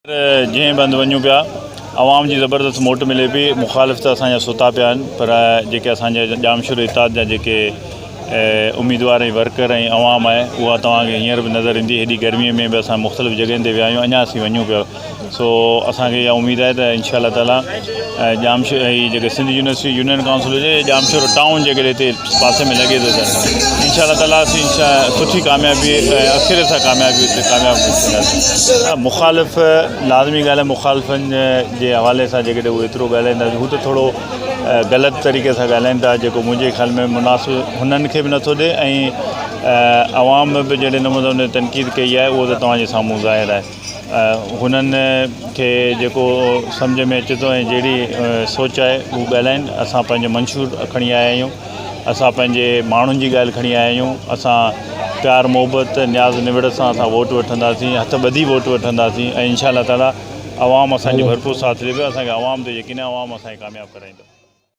جنهن به هنڌ وڃون پيا عوام جي زبردست موٽ ملي پئي مخالف ته اسان جا ستا پيا آهن پر جيڪي اسان جا ڄامشوري اتحاد جا جيڪي اميدوار ۽ ورڪر ۽ عوام آهي اها توهان کي هينئر به نظر ايندي هيڏي گرمي ۾ به اسان مختلف جڳهين تي ويا آهيون اڃا اسين وڃون پيا سو اسان کي اها اميد آهي ته انشاء الله تعالي ڄامشوري هي جيڪي سنڌ يونيورسٽي يونين ڪائونسل هجي يا ڄامشورو ٽائون جيڪڏهن هتي پاسي ۾ لڳي ٿو ته انشاء الله تعالي اسين سٺي ڪاميابي ۽ اڪثريت سان ڪاميابي هتي ڪامياب ٿينداسين. مخالف لازمي ڳالهه آهي مخالفن جي حوالي سان جيڪڏهن هو ايترو ڳالهائين ٿا هو ته ٿورو غلط طريقي سان ڳالهائين ٿا جيڪو منهنجي خيال ۾ مناسب هنن کي به نٿو ڏي ۽ عوام به جهڙي نموني ان تنقيد ڪئي آهي اهو ته توهان جي سامهون ظاهر آهي. هنن کي جيڪو سمجهه ۾ اچي ٿو ۽ جهڙي سوچ آهي هو ڳالهائين اسان پنهنجو منشور کڻي آيا آهيون اسان پنهنجي ماڻهن جي ڳالهه کڻي آيا آهيون اسان پيار محبت نياز نوڙت سان اسان ووٽ وٺنداسين هٿ ٻڌي ووٽ وٺنداسين ۽ انشاء الله تعالي عوام اسانجو ڀرپور ساٿ ڏي پيو اسانکي عوام تي يقين آهي عوام اسانکي ڪامياب ڪرائيندو.